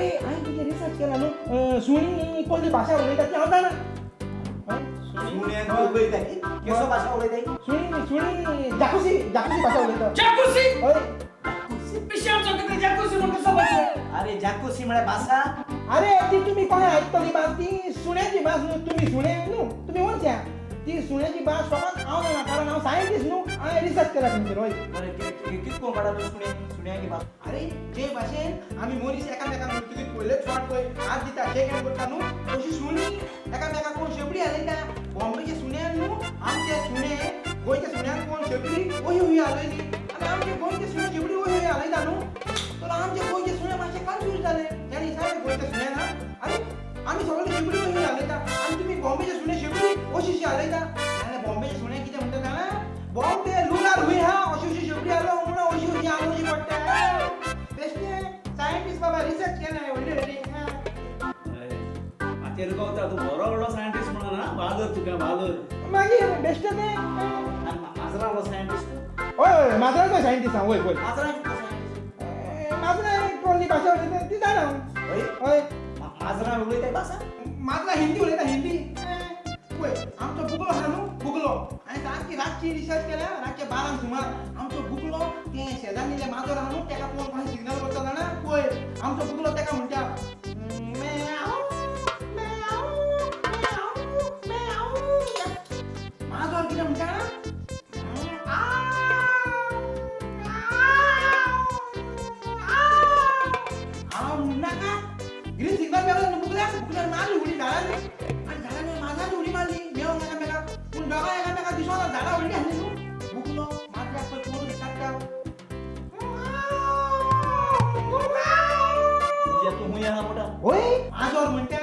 अरे हांवें तुजें रिसर्च केला न्हू, सुणी कसली भाशा उलयता ती हांव जाणा. सुण्यान उलयताय केसो भाशा उलयताय? सुणी सुणी जाकुसी जाकुसी भाशा उलयता. जाकुसी? हय. पिश्यांचो कितें जाकुसी म्हण कसो भाशा? अरे जाकुसी म्हळ्यार भाशा. अरे ती तुमी कोणें आयकतली भास, ती सुण्याची भास न्हू. तुमी सुणे न्हू, तुमी वनच्या ती सुण्याची भास फकत हांव जाणा, कारण हांव सायंटिस्ट न्हू, हांवें रिसर्च केला तेंचेर. हय. बरें, कितको काडा तूं सुणे सुण्याची भास? अरे जे भाशेन आमी मनीस एकामेकांक म्हणटकीच पयलेच फावट पळय हात दिता, शेक हँड करता न्हू, तशी सुणी एकामेकाक कोण शेंपडी हालयता. बॉम्बेच्या सुण्यान न्हू आमचे सुणे गोंयच्या सुण्यान कोण शेंपडी वही वही हालयली आनी आमचे गोंयचे सुणे शेंपडी वही वही हालयता न्हू, तर आमचे गोंयचे सुणे मातशे कन्फ्यूज जाले. ताणी सांगलें गोंयच्या सुण्यान, आरे आमी सगळे शेंपडी वही वही हालयता आनी तुमी बॉम्बेचे सुणे शेंपडी अशी अशी हालयता. जाल्यार बॉम्बेचे सुणे कितें म्हणटा जाणा, बॉम्बे लुनार हुई हा अशी अशी शेंपडी हालो म्हणून अशी अशी हालोवची पडटा. बेश्टे सायंटिस्ट बाबा, रिसर्च केला व्हडली व्हडली. माचयेर गावता तूं बरो व्हडलो सायंटिस्ट म्हणून हा, वालोर तुका वालोर. मागीर बेश्टे तें. आनी माजरां व्हडलो सायंटिस्ट? हय हय, माजरांचो सायंटिस्ट हांव. हय हय. माजरां कितको सायंटिस्ट? माजरां कसली भाशा उलयता ती जाणा हांव. हय. हय. माजरां उलयताय भाशा? माजरां हिंदी उलयता, हिंदी. पळय आमचो बुगलो आहा न्हू, बुगलो, हांवें सारकी रातची रिसर्च केल्या, रातच्या 12 सुमार आमचो बुगलो तें शेजान्नीलें माजर आहा न्हू तेका पळोवन कशें सिग्नल करता जाणा. पळय आमचो बुगलो तेका म्हणटा म्याव म्याव म्याव म्याव. माजर कितें म्हणटा जाणा, हांव म्हणनाका ग्रीन सिग्नल मेळ्ळो न्हू बुगल्याक, बुगल्यान मारली उडी झाडांनी आनी झाडांनी माजरान उडी मारली मेवंक एकामेकाक, पूण दोगांय एकामेकाक दिसना, झाडां व्हडलीं आसलीं न्हू. बुगलो माजराक पळय पळोवन काडटा. तुज्या तूं खूंय आहा मोटा? होय, माजर म्हणटा